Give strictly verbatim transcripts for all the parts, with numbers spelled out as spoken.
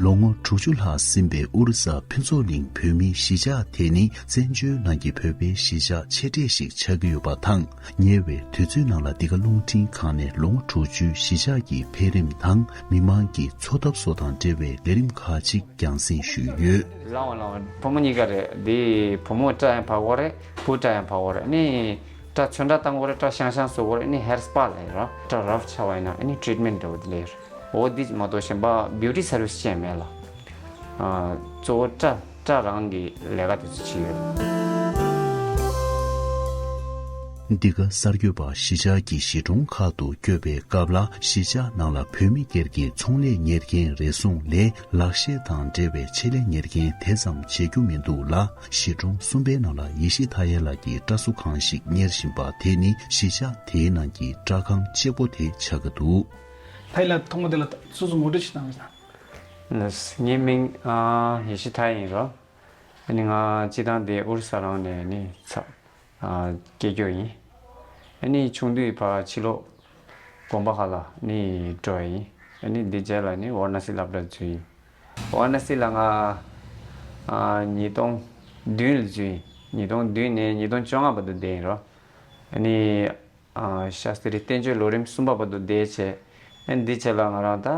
ལོ་ངོ་དྲུག་ཅུ་ལྷག་ཟིན་པའི་ཨོ་རི་ས་ཕུན་ཚོགས་གླིང་བོད་མིའི་གཞིས་ཆགས་དེ་ནི་བཙན་བྱོལ་ནང་གི་བོད་པའི་གཞིས་ཆགས་ཆེ་གྲས་ཤིག་ཆགས་ཀྱི་ཡོད་པ་དང་། ཉེ་བའི་དུས་ཚོད་ནང་ལ་འདི་ག་རླུང་འཕྲིན་ཁང་ནས་ལོ་ངོ་དྲུག་ཅུའི་གཞིས་ཆགས་ཀྱི་འཕེལ་རིམ་དང་མི་མང་གི་འཚོ་ཐབས་སོགས་དང་འབྲེལ་བའི་ལས་རིམ་ཁག་ཅིག་རྒྱང་སྲིང་ཞུས་ཡོད། ལའང་ལའང་བུ་མོ་གཉིས་ཀ་རེད། འདི་བུ་མོ་སྐྲ་ཡང་བག་གོ་རེད། བུ་སྐྲ་ཡང་བག་གོ་རེད། ནི་སྐྲ་ཚོན་ཁྲ་བཏང་གོ་རེད། སྐྲ་ཤང་ཤང་བཟོ་གོ་རེད། ནི་ཧེར་སྤ་ལ་ཡོད་ར། སྐྲ་རབ་ཆགས་པ་ཡིན་ན་ནི་ཊི་རིཊ་མེན་ཊི་འདྲ་བོ་འདི་ལ་ཡོད་ར། འོ་འདི་མ་གཏོགས་གཞན་པ་བིའུ་ཊི་སར་བིས་ཅན་མེད་ལ། ཨ་གཙོ་བོ་སྐྲ་སྐྲ་རང་གི་ལས་ཀ་དེ་ཚོ་བྱེད་ཡོད། འདི་ག་གསར་འགོད་པ་གཞིས་ཆགས་ཀྱི་གཞིས་གྲོང་ཁག་ཏུ་བསྐྱོད་པའི་སྐབས་ལ། གཞིས་ཆགས་ནང་ལ་བོད་མི་སྒེར་གྱི་ཚོང་ལས་གཉེར་མཁན་རེ་ཟུང་ལས་ལག་ཤེས་དང་འབྲེལ་བའི་ཆེད་ལས་གཉེར་མཁན་དེ་ཙམ་བྱེད་རྒྱུ་མི་འདུག་ལ། གཞིས་གྲོང་གསུམ་པའི་ནང་ལ་ཡེ་ཤེས་མཐའ་ཡས་ལགས་ཀྱིས་སྐྲ་བཟོ་ཁང་ཞིག་གཉེར་བཞིན་པ་དེ་ནི་གཞིས་ཆགས་དེའི་ནང་གི་སྐྲ་ཁང་གཅིག་པོ་དེ་ཆགས་ཀྱི་འདུག། ཐའི་ལ་ཐོག་མ་དེ་ལ་སོ་སོ་ངོ་སྤྲོད་ཞིག་གནང་ན། ངའི་མིང་ཨ་ཡེ་ཤེས་མཐའ་ཡས་ཡིན་རོ། ཨ་ནི་ང་སྤྱི་བཏང་དེ་ཨུ་རུ་ས་རང་ནས་ནི་ཚ་ཨ་སྐྱེས་རྒྱུ་ཡིན། ཨ་ནི་ཆུང་དུས་ཕ་ཕྱི་ལོགས་དགོན་པ་ཁག་ལ་ནི་འགྲོ་ཡིན། ཨ་ནི་འདི་རྗེས་ལ་ནི་ཝཱ་ར་ཎ་སི་སློབ་གྲྭ་འཛུལ་ཡིན། ཝཱ་ར་ཎ་སི་ལ་ང་ཨ་ཉིས་སྟོང་བདུན་ལ་འཛུལ་ཡིན། ཉིས་སྟོང་བདུན་ནས་ཉིས་སྟོང་བཅོ་ལྔ་བར་དུ་བསྡད་ཡིན་རོ། ཨ་ནི། ཨ་ཤཱ་སྟྲི་བསྟན་བཅོས་ལོ་རིམ་གསུམ་པ་བར་དུ་བསྡད་བྱས། ཨ་ནི་འདི་བྱས་ལ་ང་རང་ད་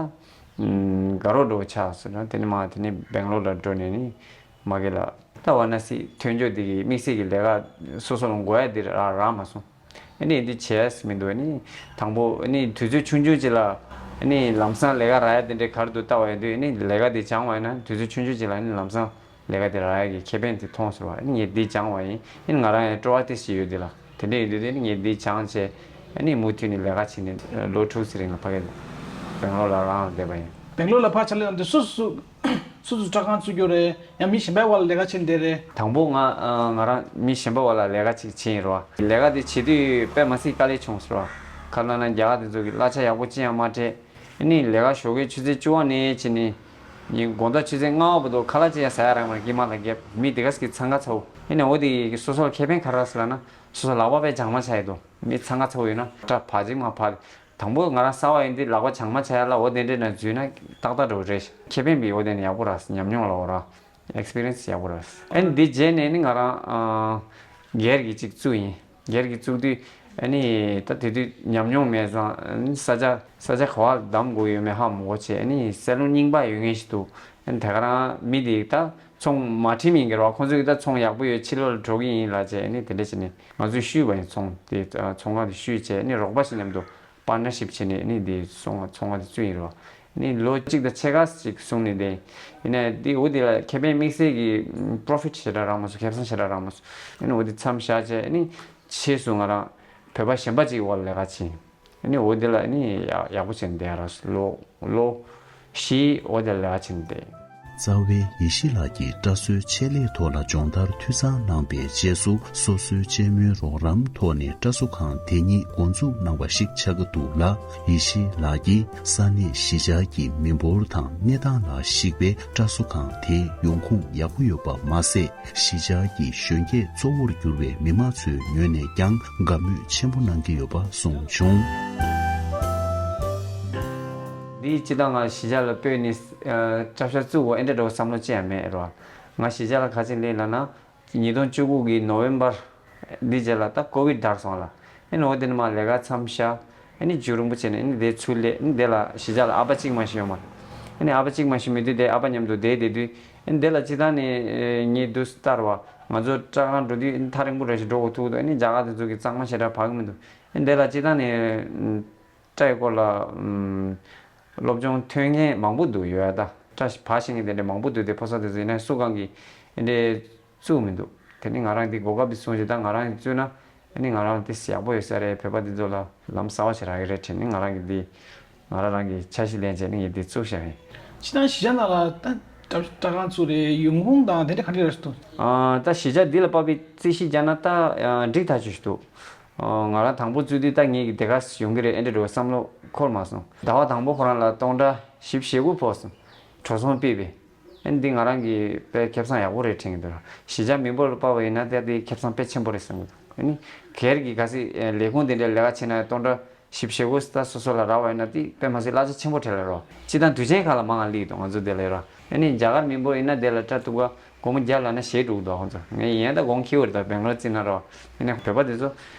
ཨམ་དགའ་རོགས་འགྲོ་ཆགས་ཟེར་ན། དེ་ནི་མ་དེ་ནི་སྦེང་ལོར་ལ་འགྲོ་ནས་ནི་མ་གི་ལ་ད་ཝཱ་ར་ཎ་སི་ཐོན་ཆོག་འདི་གི་དམིགས་བསལ་གྱི་ལས་ཀ་སོ་སོ་ལ་དགོས་ཡ་འདི་རག་རག་མ་སོང་། ཨ་ནི་འདི་བྱས་མི་འདུག། ཨ་ནི་དང་པོ་ཨ་ནི་དུས་ཚོད་ཆུང་ཆུང་ཅིག་ལ་ཨ་ནི་ལམ་སང་ལས་ཀ་རག་ཡ་དེ་འདྲའི་ག་རེ་འདུག་ལྟ་བ་ཡིན་དུས། ཨ་ནི་ལས་ཀ་འདི་སྦྱངས་པ་ཡིན་ན་དུས་ཚོད་ཆུང་ཆུང་ཅིག་ལ་ཨ་ནི་ལམ་སང་ལས་ཀ་དེ་རག་ཡ་གི་ཁེ་ཕན་དེ་མཐོང་ཟེར་བ། ཨ་ནི་ངས་འདི་སྦྱངས་པ་ཡིན། ཨ་ནི་ང་རང་ཡང་སྤྲོ་བ་ཏོག་ཙམ་ཡོད་དེ་ལ། དེ་འདྲ་ཡིན་དུས་དེ་ནི་ངས་འདི་སྦྱངས་བྱས། ཨ་ནི་མུ་མཐུད་ནས་ལས་ཀ་བྱས་ནས་ལོ་དྲུག་ཙམ་རིང་ལ་ཕ་གི་སྦེང་ལོར་ལ་རང་ལ་བསྡད་པ་ཡིན། སྦེང་ལོར་ལ་ཕར་ཕྱིན་ལ་ཡང་འདི་སོ་སོ་སོ་སོ་སྐྲ་ཁང་བཙུགས་རྒྱུ་རེད། ཡང་མི་གཞན་པའི་བར་ལ་ལས་ཀ་བྱེད་བསྡད་རེད། དང་པོ་ང་ང་རང་མི་གཞན་པའི་བར་ལ་ལས་ཀ་ཅིག་བྱས་ཡིན་རོ། ལས་ཀ་དེ་བྱེད་དུས་དཔེ་མ་སྲིད་དཀའ་ལས་བྱུང་ཟེར་བ། ག་ལབ་ན་རྒྱ་གར་དེ་ཚོ་གི་གླ་ཆ་ཡག་པོ་ཅི་ཡང་མ་སྤྲད། ཨ་ནི་ལས་ཀ་ཞོགས་ཀའི་ཆུ་ཚོད་བཅུ་པ་ནས་བྱས་ནས་ཉིན་དགོང་དག་ཆུ་ཚོད་ལྔ་པ་བར་དུ་ཁ་ལག་ཅི་ཡང་ཟ་ཡ་རག་མ་རེད། དཀྱིལ་མ་ལ་རྒྱབ་མི་དེ་ག་ཟིག་གི་འཚང་ཁ་ཚ་བོ། ཨ་ནི་འོ་དེ་གི་སོ་སོ་ལ་ཁེ་ཕན་ག་རེ་རག་ཟེར་ལབ་ན། སོ་སོ་ལག་པ་དཔེ་བྱང་མ་ཆགས་ཡི་འདུག། མི་འཚང་ཁ་ཚ་བོ་ཡོད་ན་སྐྲ་ཕར་ཅིག་མར་ཕར། དང་པོ་ང་རང་གསར་པ་ཡིན་དུས་ལག་པ་བྱང་མ་ཆགས་ཡ་ལ་འོ་དེ་འདྲས་ན་འཛུལ་ན་ཏག་ཏག་འགྲོ་གི་རེད། ཁེ་ཕན་པའི་འོ་དེ་ནི་ཡག་པོ་རག་ཉམས་མྱོང་ལ་འོ་ར། ཨེག་སི་པི་རི་ཡན་སི་ཡག་པོ་རེད། ཨ་ནི་འདི་རྗེས་ནས་ནི་ང་རང་ཨ་སྒེར་གྱི་གཅིག་བཙུགས་ཡིན། སྒེར་གྱི་བཙུགས་དུས་ཨ་ནི་ད་དེ་དུས་ཉམས་མྱོང་མེད་ཙང་། ཨ་ནི་ས་ཆ་ས་ཆ་ག་བ་བདམས་དགོས་ཡོད་མེད་ཧ་མ་གོ་བྱས། ཨ་ནི་སེལ་ལུང་རྙིང་པ་ཡོད་མཁན་ཞིག་འདུག། ཨ་ནི་དེ་ག་རང་མི་དེ་ད་ཚོང་མ་ཁྲིམས་ཡིན་གྱི་རེད་བ། ཁོང་ཚོས་ད་ཚོང་ཡག་པོ་ཡོད། ཕྱི་ལོགས་ལ་འགྲོ་གི་ཡིན་ལབ་བྱས། ཨ་ནི་དེ་འདྲ་བྱས་ནས་ང་ཚོས་ཞུས་པ་ཡིན། ཚོང་དེ་ཚོང་ཁང་དེ་ཞུས་བྱས། ཨ་ནི་རོགས་པ་ཞིག་མཉམ་དུ་པར་ཊི་ནར་ཤིབ་བྱས་ནས་ནི་འདི་ཚོང་ཚོང་ཁང་དེ་བཙུགས་ཡིན་རོ། ནི་ལོ་གཅིག་དང་ཕྱེད་ཀ་ཅིག་བཟུང་ནས་བསྡད་ཡིན། ཡིན་ནའི་འདི་འོ་དེ་ལ་ཁེ་ཕན་དམིགས་བསལ་གྱི་པོ་རོ་ཕིཊ་ཞེ་དྲག་རག་མ་སོང་། ཁེ་བཟང་ཞེ་དྲག་རག་མ་སོང་། ཨ་ནི་འོ་དེ་མཚམས་བཞག་བྱས། ཨ་ནི་ཕྱིས་སུ་ང་རང་བོད་པ་གཞན་པ་ཅིག་འོག་ལ་ལས་ཀ་བྱས་ཡིན། ཨ་ནི་འོ་དེ་ལ་ཨ་ནི་ཡག་ཡག་པོ་བྱས་ནས་བསྡད་ཡ་ར། ལོ་ལོ་བཞི་འོ་དེ་ལ་ལས་ཀ་བྱས་ནས་བསྡད་ཡིན། རྩ་བའི་ཡེ་ཤེས་ལགས་ཀྱིས་སྐྲ་བཟོའི་ཆེད་ལས་ཐོག་ལ་སྦྱོང་བརྡར་འཐུས་ཚང་གནང་པའི་རྗེས་སུ། སོ་སོའི་གཅེན་མོའི་རོགས་རམ་ཐོག་ནས་སྐྲ་བཟོ་ཁང་དེ་ཉིད་འགོ་འཛུགས་གནང་བ་ཞིག་ཆགས་ཀྱི་འདུག་ལ། ཡེ་ཤེས་ལགས་ཀྱིས་ས་གནས་གཞིས་ཆགས་ཀྱི་མི་འབོར་དང་གནས་སྟངས་ལ་གཞིགས་པའི་སྐྲ་བཟོ་ཁང་དེའི་ཡོང་ཁུངས་ཡག་པོ་ཡོད་པ་མ་ཟད། གཞིས་ཆགས་ཀྱི་གཞོན་སྐྱེས་གཙོ་བོར་གྱུར་བའི་མི་མང་ཚོའི་ངོས་ནས་ཀྱང་དགའ་མོས་ཆེན་པོ་གནང་གི་ཡོད་པ་གསུངས་བྱུང་། འདི་སྤྱི་བཏང་ང་གཞིས་ཆགས་ལ་སྤོས་ནས་ཨ་སྐྲ་བཞར་བཙུགས་འོ་ཨེ་འདྲ་འགྲོ་བསམ་བློ་ཅི་ཡང་མེད་རོ། ང་གཞིས་ཆགས་ལ་ག་ཅིག་སླེབས་ལབ་ན། ཉིས་སྟོང་བཅུ་དགུ་གི་ནོ་ཝེམ་བར་འདི་རྗེས་ལ་ད་ཀོ་ཝིཌ་དར་སོང་ལ། ཨེ་ནི་འོ་དེ་ནི་མ་ལས་ཀ་མཚམས་བཞག། ཨེ་ནི་རྒྱུན་རིང་པོ་བྱས་ནས་ཨེ་ནི་དེ་ཚུར་སླེབས། ཨེ་ནི་དེ་ལ་གཞིས་ཆགས་ལ་ཨ་ཕ་གཅིག་མ་ཞིག་ཡོད་མ་རེད། ཨེ་ནི་ཨ་ཕ་གཅིག་མ་ཞིག་མེད་དུས་དེ་ཨ་ཕ་མཉམ་དུ་བསྡད་བསྡད་དུས། ཨེ་ནི་དེ་ལ་སྤྱི་བཏང་ནས་ངས་འདུག་ལྟར་བ། ང་ཚོ་སྐྲ་ཁང་འགྲོ་དུས་ཨེ་ནི་ཐག་རིང་པོ་རེ་ཞིག་འགྲོ་དགོས་ཐུག་འདུག། ཨེ་ནི་རྒྱ་གར་དེ་ཚོ་གི་གཙང་མ་ཞེ་དྲག་བབས་ཀྱི་མི་འདུག། ཨེ་ནི་དེ་ལ་སྤྱི་བཏང་ནས་སྐྲ་ཡི་སྐོར་ལ་སློབ་སྦྱོང་ཐོན་མཁན་མང་པོ་འདུག་ཡོད་ཡ། ད་སྐྲ་བ་ཤེས་མཁན་དེ་འདྲ་མང་པོ་འདུག། དེ་ཕོ་གསར་དེ་ཚོ་ཡིན་ན་སུ་གང་གིས་ཨེ་འདྲའི་བཙུགས་མི་འདུག། དེ་ནི་ང་རང་འདི་གོ་སྐབས་འདི་བཟུང་བྱས་ད་ང་རང་གིས་བཙུགས་ན་ཨ་ནི་ང་རང་འདི་ཡག་པོ་ཡོད་ས་རེད། བོད་པ་འདི་ཚོ་ལ་ལམ་གསར་པ་ཞིག་རག་གི་རེད་དྲན་ནས་ང་རང་གིས་འདི་ང་རང་རང་གི་འཆར་གཞི་ལེན་བྱས་ནས་ངས་འདི་བཙུགས་བཞག་ཡིན། ཕྱི་ནང་གཞིས་ཆགས་ནང་ལ་ད་སྐྲ་སྐྲ་ཁང་བཙུགས་རེད། ཡོང་ཁུངས་དང་དེ་འདྲ་ག་འདྲ་རེད་འདུག། ཨ་ད་གཞིས་ཆགས་འདི་ལ་དཔག་པའི་རྩིས་གཞི་བརྒྱབ་ན་ད་འགྲིག་ཐག་ཆོད་ཞིག་འདུག། ཨ་ང་རང་དང་པོ་བཙུགས་དུས་ད་ངེད་ཀྱི་དེ་ག་ཡོང་གི་རེད་ཨེ་འདྲ་འགྲོ་བསམ་བློ་འཁོར་མ་སོང་། ཟླ་བ་དང་པོ་ཁོ་རང་ལ་སྟོང་ཕྲག་བཞི་བཅུ་ཞེ་དགུ་ཕོག་སོང་། འགྲོ་སོང་ཕུད་པས། ཨ་ནི་འདི་ང་རང་གི་དཔེ་ཁེ་བཟང་ཡག་པོ་རེད་དྲན་གྱི་འདུག། གཞིས་ཆགས་མི་འབོར་ལ་དཔག་པ་ཡིན་ན་ད་འདི་ཁེ་བཟང་དཔེ་ཆེན་པོ་རེད་བསམ་གྱི་འདུག། ཨ་ནི་སྒེར་གྱི་ག་ཚོད་ལས་ཁུངས་དེ་འདྲའི་ལས་ཀ་བྱེད་ན་སྟོང་ཕྲག་ ཞིབ་ཞིབ་པོ་ད་སོ་སོ་ལ་རག་པ་ཡིན་ན་དེ་དཔེ་མ་སྲིད་གླ་ཆ་ཆེན་པོ་འཕྲད་ལ་རོ། སྤྱི་བཏང་དུས་ཆེན་ཁག་ལ་མང་ང་སླེབས་འདུག་ང་ཚོ་དེ་ལ་རོ། ཨ་ནི་རྒྱ་གར་མི་འབོར་ཡིན་ན་དེ་ལ་སྐྲ་གཏུབ་ག་སྒོར་མོ་བརྒྱ་ལབ་ན་ཞེ་དྲུག་འདུག་ཁོང་ཚོ། ངས་ཡིན་ད་དགོངས་འཁྱེར་བར་ད་བེང་ལོར་བརྩིས་ན་རོ། ཨ་ནི་བོད་པ་དེ་ཚོ་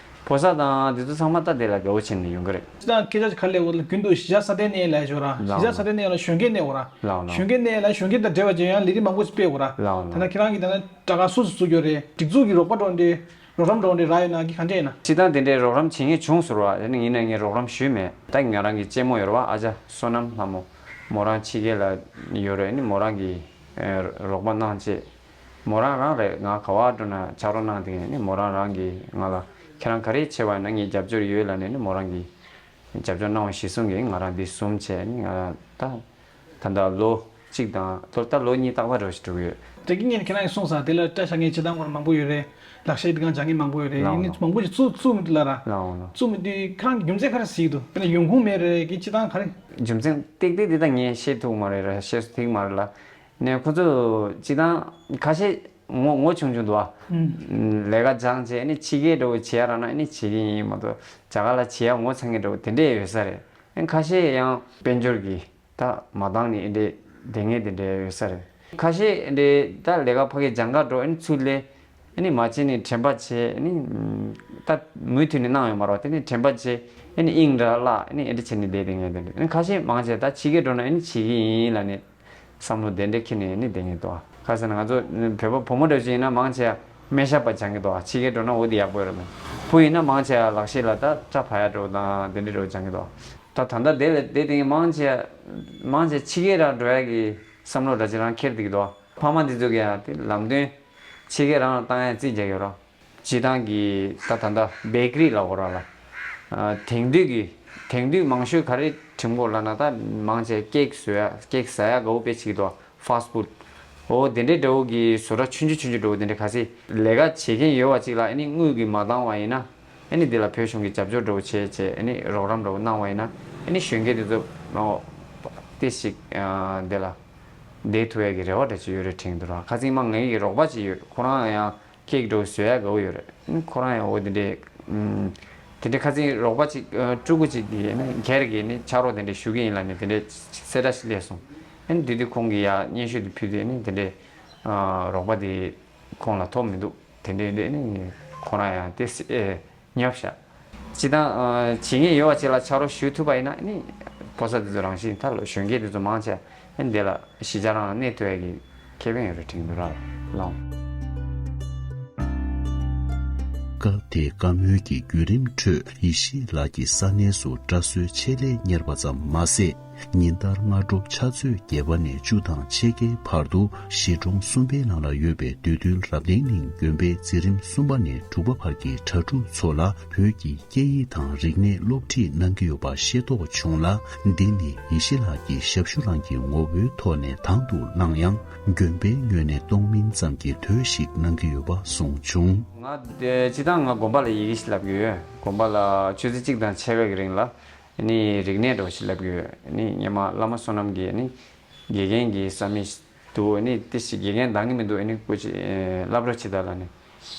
ཕོ་གསར་དང་དེ་ཚོ་ཚང་མ་ད་དེ་ལ་དགའ་བོ་བྱས་ནས་ཡོང་གི་རེད། སྤྱི་བཏང་སྐད་ཆ་ག་ལས་འོ་ལ་རྒྱུན་དུ་གཞིས་ཆགས་སྲ་བརྟན་གནས་ལ་ཞོར་ར། ལགས་གཞིས་ཆགས་སྲ་བརྟན་གནས་ལ་གཞོན་སྐྱེས་གནས་འོ་ར། ལགས་ལགས། གཞོན་སྐྱེས་གནས་ལ་གཞོན་སྐྱེས་དང་འབྲེལ་བ་བྱེད་ཡང་ལས་རིགས་མང་པོ་ཞིག་སྤེལ་འོ་ར། ལགས་ལགས། ད་ལྟ་ཁྱེད་རང་གིས་ད་ལྟ་དྲ་ཁ་སུ་སུ་བཙུགས་ཡོད་རེད། སྒྲིག་འཛུགས་ཀྱི་རོགས་པ་འགྲོ་འདྲེ། རོགས་རམ་འགྲོ་འདྲེ་རག་ཡོད་ན་གི་ག་འདྲ་ཡིན་ན། སྤྱི་བཏང་དེ་འདྲའི་རོགས་རམ་བྱེད་མཁན་བྱུང་ཟེར་བ་ཡིན་ན་ཡིན་ན་ངས་རོགས་རམ་ཞུས་མེད། ད་ང་རང་གི་གཅེན་མོ་ཡོད་རེད་བ། ཨ་ཅག་བསོད་ནམས་ལྷ་མོ། མོ་རང་ཕྱི་རྒྱལ་ལ་ཡོད་རེད། ཨ་ནི་མོ་རང་གིས་ཨེ་རོགས་པ་གནང་བྱས། མོ་རང་རང་རེད། ང་ག་བ་འགྲོ་ན་ཕྱག་རོགས་གནང་དེ། ཨ་ནི་མོ་རང་རང་གིས་ང་ལ་ཁྱེད་རང་ག་རེ་བྱས་པ་ཡིན་ན་ངས་རྒྱབ་སྐྱོར་ཡོད་ལབ་ནས། ཨ་ནི་མོ་རང་གིས་རྒྱབ་སྐྱོར་གནང་བ་གཞིར་བཟུང་གིས་ང་རང་འདི་བཟུང་བྱས། ཨ་ནི་ང་རང་ད། ད་ལྟ་ལོ་གཅིག་དང་ལོ་ད་ལོ་གཉིས་ཏག་ཏག་འདྲ་བོ་ཞིག་འགྲོ་གི་ཡོད། དེ་གི་ངས་ཁྱེད་རང་གིས་གསུངས་ས་དེ་ལ་སྐྲ་བཞར་མཁན་སྤྱིར་བཏང་སྐོར་མང་པོ་ཡོད་རེད། ལག་ཤེས་དེ་གང་སྦྱང་མཁན་མང་པོ་ཡོད་རེད། ལགས་ཡིན་ནི་ལགས། མང་པོ་ཞིག་བཙུགས་བཙུགས་མི་འདུག་ལ་ར། ལགས་འོང་ལགས། བཙུགས་མི་འདུག་ཁྱེད་རང་གི་རྒྱུ་མཚན་ག་རེ་གཟིགས་འདུག་དཔེར་ན་ཡོང་ཁུངས་མེད་རེད་གི་སྤྱིར་བཏང་ག་རེ། རྒྱུ་མཚན་ཏིག་ཏིག་དེ་ད་ངས་ཤེས་ཐུབ་མ་རེད་ར། ཤེས་སུ་ཐིག་མ་རེད་ལ། ནས་ཁོ་ཚོ་སྤྱིར་བཏང་ཁ་ཤས་ངོ་ངོ་ཆུང་ཆུང་འདུག་ཨ། ཨུམ། ལས་ཀ་སྦྱངས་བྱས་ནི་ཕྱི་རྒྱལ་འདྲ་བོ་བྱེད་ཡ་རག་ན་ནི་བྱེད་ཀྱི་ཡིན་མ་གཏོགས་རྒྱ་གར་ལ་བྱེད་ཡ་ངོ་ཚ་མཁན་འདྲ་བོ་དེ་འདྲས་ཡོད་ས་རེད། ཨ་ཁ་ཤས་ཡང་དཔལ་འབྱོར་གྱི་ད་མ་འདང་ནི་ཨེ་འདྲས་བསྡད་མཁན་དེ་འདྲས་ཡོད་ས་རེད། ཁ་ཤས་ཨེ་འདྲས་ད་ལས་ཀ་ཕ་གིར་སྦྱང་གར་འགྲོ། ཨ་ནི་ཚུར་སླེབས། ཨ་ནི་མ་བྱས་ནི་དྲན་པ་བྱས། ཨ་ནི་ད་མུ་མཐུད་ནས་གནང་ཡོད་མ་རེད། དེ་ནི་དྲན་པ་བྱས། ཨ་ནི་དབྱིངས་འདྲ་བརླག་ཨ་ནི་ཨེ་འདྲས་བྱས་ནས་བསྡད་བསྡད་མཁན་དེ་འདྲས། ཨ་ནི་ཁ་ཤས་མང་ཆེ་ད་ཕྱི་རྒྱལ་འགྲོ་ན་ཨ་ནི་བྱེད་ཀྱི་ཡིན་ལབ་ནས། བསམ་བློ་དེ་འདྲ་འཁྱེར་ནས་ནི་བསྡད་མཁན་འདུག་ག་ཟེར་ན་ང་ཚོ་བོད་པ་བུ་མོ་འདྲ་ཅིག་ཡིན་ན་མང་ཆེ་སྨན་ཞབས་པ་སྦྱང་གི་འདུག་ཕྱི་རྒྱལ་འགྲོ་ན་འོ་དེ་ཡག་པོ་ཡོད་རེད་མོད། བུ་ཡིན་ན་མང་ཆེ་ལག་ཤེས་ལ་ད་སྐྲ་བར་ཡ་འདྲ་བོ་དང་དེ་འདྲ་འདྲ་བོ་སྦྱང་གི་འདུག་ད་ད་ལྟ་དེ་ལ་དེ་དེ་མང་ཆེ་མང་ཆེ་ཕྱི་རྒྱལ་ར་འགྲོ་ཡ་གི་བསམ་བློ་འདྲ་ཅིག་རང་འཁྱེར་བསྡད་ཀྱི་འདུག་ཕ་མ་འདི་ཚོ་གི་ཡང་དེ་ལམ་སྟོན་ཕྱི་རྒྱལ་རང་ལ་བཏང་ཡ་རྩིས་རྒྱག་གི་ཡོད་རེད། སྤྱིར་བཏང་གི་ད་ད་ལྟ་བེ་ཀ་རི་ལ་འོ་ར་ལ། ཨ་དེང་དུས་ཀྱི་དེང་དུས་མང་ཤོས་ག་རེ་འགྲིམ་གོ་ལབ་ན་ད་མང་ཆེ་ཀེག་བཟོ་ཡ་ཀེག་ཟ་ཡ་དགའ་བོ་དཔེ་བྱེད་ཀྱི་འདུག་ཧྥ་སི་ཕུཌ། འོ་དེ་འདྲའི་འདྲ་བོ་གི་བཟོ་གྲྭ་ཆུང་ཆུང་ཆུང་ཆུང་འདྲ་བོ་དེ་འདྲ་ག་ཚད་ལས་ཀ་བྱེད་མཁན་ཡོད་པ་ཅིག་ལ་ཨ་ནི་དངུལ་གྱིས་མ་འདང་བ་ཡིན་ན། ཨ་ནི་འདི་ལ་བོད་གཞུང་གིས་རྒྱབ་སྐྱོར་འདྲ་བོ་བྱས་བྱས་ཨ་ནི་རོགས་རམ་འདྲ་བོ་གནང་བ་ཡིན་ན། ཨ་ནི་གཞོན་སྐྱེས་དེ་ཚོ་ཨོ་ཏེ་ཞིག་ཨ་འདི་ལ་བསྡད་ཐུབ་ཡ་གི་རེ་བ་འདྲ་ཅིག་ཡོད་རེད་དྲན་གྱི་འདུག་ར། ཁ་སང་མ་ངའི་གི་རོགས་པ་ཅིག་ཡོད། ཁོ་རང་ཡང་ཀེག་འདྲ་བོ་བཟོ་ཡ་དགའ་བོ་ཡོད་རེད། ཨ་ནི་ཁོ་རང་ཡང་འོ་དེ་འདྲའི་ཨམ་དེ་འདྲའི་ཁ་སང་རོགས་པ་ཅིག་ཨ་ཕྲུ་གུ་ཅིག་གིས་ཨ་ནི་སྒེར་གྱི་ཨ་ནི་ཕྱག་རོགས་དེ་འདྲ་ཞུ་གི་ཡིན་ལབ་ནས་དེ་འདྲའི་གསལ་བསྒྲགས་ཤིག་སླེབས་སོང་། ཨ་ནི་དེ་དུས་ཁོང་གིས་ཡ་སྙན་ཞུ་དེ་ཕུལ་དུས་ཨ་ནི་དེ་འདྲའི་ཨ་རོགས་པ་དེ་ཁོང་ལ་ཐོབ་མི་འདུག་དེ་འདྲའི་འདི་ཨ་ནི་ཁོ་རང་ཡང་དེ་སི་ཨེ་ཉོབ་ཤག་སྤྱིར་བཏང་ཨ་བྱེད་མཁན་ཡོད་པ་ཅིག་ལ་ཕྱག་རོགས་ཞུ་ཐུབ་པ་ཡིན་ན་ཨ་ནི་ཕོ་གསར་དེ་ཚོ་རང་བཞིན་ད་ལོ་གཞོན་སྐྱེས་དེ་ཚོ་མང་ཆེ་ཨ་ནི་དེ་ལ་གཞིས་ཆགས་རང་ལ་གནས་ཐུབ་ཡ་གི་ཁེ་ཕན་ཡོད་རེད་དྲན་གྱི་འདུག་ར་ལགས། སྐབས་དེའི་བཀའ་མོལ་གྱི་བརྒྱུད་རིམ་ཁྲོད་ཡེ་ཤེས་ལགས་ཀྱིས་ས་གནས་སུ་སྐྲ་བཟོའི་ཆེད་ལས་གཉེར་བ་ཙམ་མ་ཟད། ཉིན་ལྟར་སྔ་དྲོ་ཕྱག་ཚོད་བརྒྱད་པ་ནས་བཅུ་དང་ཕྱེད་ཀའི་བར་དུ་གཞིས་གྲོང་གསུམ་པའི་ནང་ལ་ཡོད་པའི་བདུད་འདུལ་རབ་བརྟན་གླིང་དགོན་པའི་འཛིན་རིམ་གསུམ་པ་ནས་དྲུག་པ་བར་གྱི་གྲྭ་ཕྲུག་ཚོ་ལ་བོད་ཀྱི་སྐད་ཡིག་དང་རིག་གནས་སློབ་ཁྲིད་གནང་གི་ཡོད་པ་ཤེས་རྟོགས་བྱུང་ལ། འདི་ནི་ཡེ་ཤེས་ལགས་ཀྱི་ཞབས་ཞུ་རང་གི་ངོ་བོའི་ཐོག་ནས་དང་དུ་བླངས་ཡང་། དགོན་པའི་ངོས་ནས་གཏོང་མིན་ཙམ་གྱི་དོད་ཞིག་གནང་གི་ཡོད་པ་གསུངས་བྱུང་། ང་སྤྱིར་བཏང་ང་དགོན་པ་ལ་ཡི་གེ་ཞིག་བསླབ་ཀྱི་ཡོད། དགོན་པ་ལ་ཆུ་ཚོད་གཅིག་དང་ཕྱེད་ཀ་གི་རིང་ལ། ཨ་ནི་རིག་གནས་འདྲ་བོ་ཞིག་བསླབ་ཀྱི་ཡོད། ཨ་ནི་སྔོན་མ་བླ་མ་བསོད་ནམས་ཀྱིས་ཨ་ནི་དགེ་རྒན་གྱི་ས་མིག་འདུག་ཨ་ནི་ཏི་ཞིག་དགེ་རྒན་འདང་གི་མི་འདུག་ཨ་ནི་སྐུ་མཁྱེན་བསླབ་རོགས་བྱེད་དང་ལབ་ནས།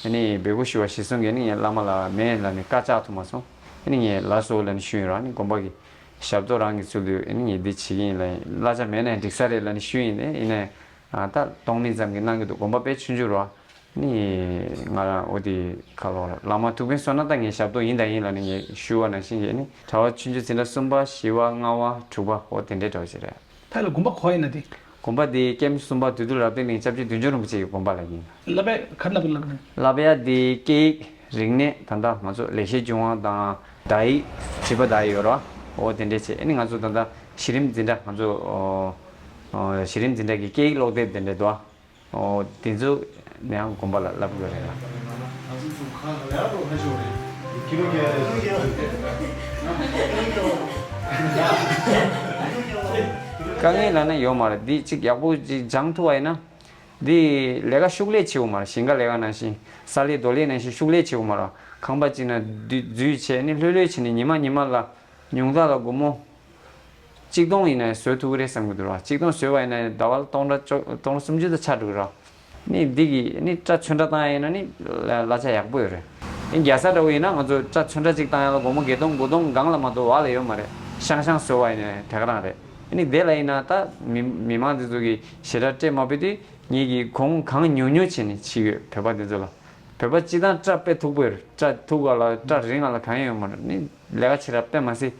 ཨ་ནི་འབོད་སྐུལ་ཞུ་བ་གཞིར་བཟུང་གིས་ཨ་ནི་ངས་བླ་མ་ལ་མེད་ལབ་ནས་བཀའ་བཅག་ཐུབ་མ་སོང་། ཨ་ནི་ངས་ལགས་སོ་ལབ་ནས་ཞུས་ཡིན་ར། ཨ་ནི་དགོན་པ་གི་ཞབས་ཏོག་རང་གི་ཚུལ་དུ་ཨ་ནི་ངས་འདི་བྱེད་ཀྱི་ཡིན་ལབ། གླ་ཆ་མེད་ན་ཡང་འགྲིག་ས་རེད་ལབ་ནས་ཞུས་ཡིན། ཨ་ནི་ཡིན་ན་ཡང་ད་གཏོང་མིན་ཙམ་གྱི་གནང་གི་འདུག་དགོན་པ་དཔེ་ཆུང་ཆུང་ར། ནི་ང་རང་འོ་དེ་ཁ་ལོ་བླ་མ་ཐུགས་ཕན་གསོས་ན་ད་ངས་ཞབས་ཏོག་ཡིན་དང་ཡིན་ལབ་ནས་ངས་ཞུ་བ་ནང་བཞིན་གྱི་ནི་གྲྭ་བ་ཆུང་ཆུང་འཛིན་གྲྭ་གསུམ་པ་བཞི་པ་ལྔ་པ་དྲུག་པ་འོ་དེ་འདྲའི་གྲྭ་བ་ཞིག་རེད། ཕ་ལ་དགོན་པ་ག་པར་ཡིན་ན་དེ། དགོན་པ་དེ་ཀེམ་གསུམ་པ་བདུད་འདུལ་རབ་བརྟན་གླིང་སྐྱབས་རྗེ་བདུད་འཇོམས་རིན་པོ་ཆེ་གི་དགོན་པ་ལ་ཡིན། བསླབ་པ་ག་རེ་བསླབ་ཀྱི་ལབ་ན། བསླབ་ཡ་དེ་སྐད་ཡིག་རིག་གནས་ད་ལྟ་ང་ཚོ་ལེགས་བཤད་ལྗོན་དབང་དང་བརྡ་ཡིག་བྲིས་པ་བརྡ་ཡིག་ཡོད་རེད་བ། འོ་དེ་འདྲའི་བྱས་ཨ་ནི་ང་ཚོ་ད་ལྟ་གཞི་རིམ་འཛིན་གྲྭ་ང་ཚོ་གཞི་རིམ་འཛིན་གྲྭ་གི་སྐད་ཡིག་ཀློག་དེབ་དེ་འདྲ་འདུག་ཨ། ཨོ། དེ་ཚོ་ནས་ཡང་དགོན་པ་ལ་བསླབ་དགོས་རེད་ལ། དཀའ་ངལ་ལབ་ན་ཡོད་མ་རེད། འདི་གཅིག་ཡག་པོ་ཅིག་སྦྱང་ཐུབ་པ་ཡིན་ན། འདི་ལས་ཀ་ཤུགས་ལས་ཆེ་བོ་མ་རེད། ཞིང་ཁ་ལས་ཀ་ནང་བཞིན་ས་ལས་རྡོ་ལས་ནང་བཞིན་ཤུགས་ལས་ཆེ་བོ་མ་རེད། ཁང་པ་གཅིག་ན་འཛུལ་བྱས་ནས་ལྷོད་ལྷོད་བྱས་ནས་ཉི་མ་ཉི་མ་ལ་ཉུང་མཐའ་ལ་སྒོར་མོ། གཅིག་སྟོང་ཡིན་ན་བཟོ་ཐུབ་ཀྱི་རེད་བསམ་གྱི་འདུག་ར། གཅིག་སྟོང་བཟོས་པ་ཡིན་ན་ཟླ་བ་ལ་སྟོང་ཕྲག་བཅོ་སྟོང་ཕྲག་སུམ་ཅུ་དེ་ཆགས་འགྲོ་གི་ར། ནི་འདི་གི་ནི་སྐྲ་ཚོན་ཁྲ་བཏང་ཡ་ཡིན་ན་ནི་གླ་ཆ་ཡག་པོ་ཡོད་རེད། ཨེ་རྒྱལ་ས་འདྲ་བོ་ཡིན་ན་ང་ཚོ་སྐྲ་ཚོན་ཁྲ་གཅིག་བཏང་ཡ་ལ་སྒོར་མོ་བརྒྱད་སྟོང་དགུ་སྟོང་སྒང་ལ་མ་གཏོགས་བ་ལ་ཡོད་མ་རེད། ཤང་ཤང་བཟོ་བ་ཡིན་ན་དེ་ག་རང་རེད། ཨེ་ནི་དེ་ལ་ཡིན་ན་ད་མི་མི་མང་འདི་ཚོ་གིས་ཞེ་དྲག་སྤྲད་མ་ཕོད་དུས་ངེད་ཀྱིས་གོང་གང་ཉུང་ཉུང་བྱས་ནས་ཕྱིན་ཡོད། བོད་པ་འདི་ཚོ་ལ། བོད་པ་སྤྱི་བཏང་སྐྲ་དཔེ་མཐུག་པོ་ཡོད་རེད། སྐྲ་མཐུག་ག་ལ་སྐྲ་རིང་ག་ལ་གང་ཡང་ཡོད་མ་རེད། ནི་ལས་ཀ་བྱེད་ར་དཔེ་མ་སྲིད་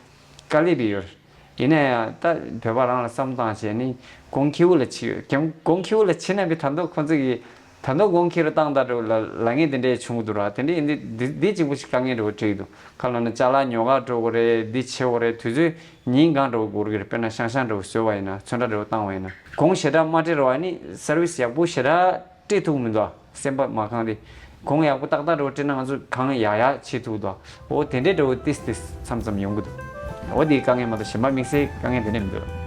དཀའ་ལས་པའི་ཡོད་རེད། ཡིན་ན་ཡང་ད་བོད་པ་རང་ལ་བསམ་བཏང་བྱས་ནི་གོང་ཁེ་པོ་ལ་ཕྱིན་ཡོད། གོང་ཁེ་པོ་ལ་ཕྱིན་ན་བི་ད་དུང་ཁོང་ཚོ་གིས་ད་དུང་གོང་ཁེ་རུ་བཏང་ད་འགྲོ་ལ་ལ་ངས་དེ་འདྲས་བྱུང་གི་འདུག་ར། དེ་འདྲས་ཡིན་དུས་འདི་འདི་གཅིག་པུ་ཞིག་དཀའ་ངལ་འགྲོ་བ་འཕྲད་ཀྱི་འདུག་ཁ་ལ་ན་ཅ་ལག་ཉོ་ག་འགྲོ་དགོས་རེད། འདི་བྱེད་དགོས་རེད། དུས་ཚོད་ཉིན་གང་འགྲོ་དགོས་རེད། དཔེར་ན་ཤང་ཤང་འགྲོ་བཟོས་པ་ཡིན་ན། ཚོན་ཁྲ་འགྲོ་བཏང་བ་ཡིན་ན། གོང་ཞེ་དྲག་མ་སྤྲད་རོགས་ཨ་ནི་སར་བིས་ཡག་པོ་ཞེ་དྲག་སྤྲད་ཐུབ་མི་འདུག་སེམས་པ་མ་ཁེངས་ཏེ། གོང་ཡག་པོ་ཏག་ཏག་འགྲོ་སྤྲད་ན་ང་ཚོ་གང་ཡག་ཡག་བྱེད་ཐུབ་འདུག་འོ་དེ་འདྲས་འགྲོ་ཏིས་ཏིས་མཚམས་མཚམས་ཡོང་གི་འདུག་འོ་དེའི་དཀའ་ངལ་མ་གཏོགས་གཞན་པ་དམིགས་བསལ་དཀའ་ངལ་དེ་འདྲས་མི་འདུག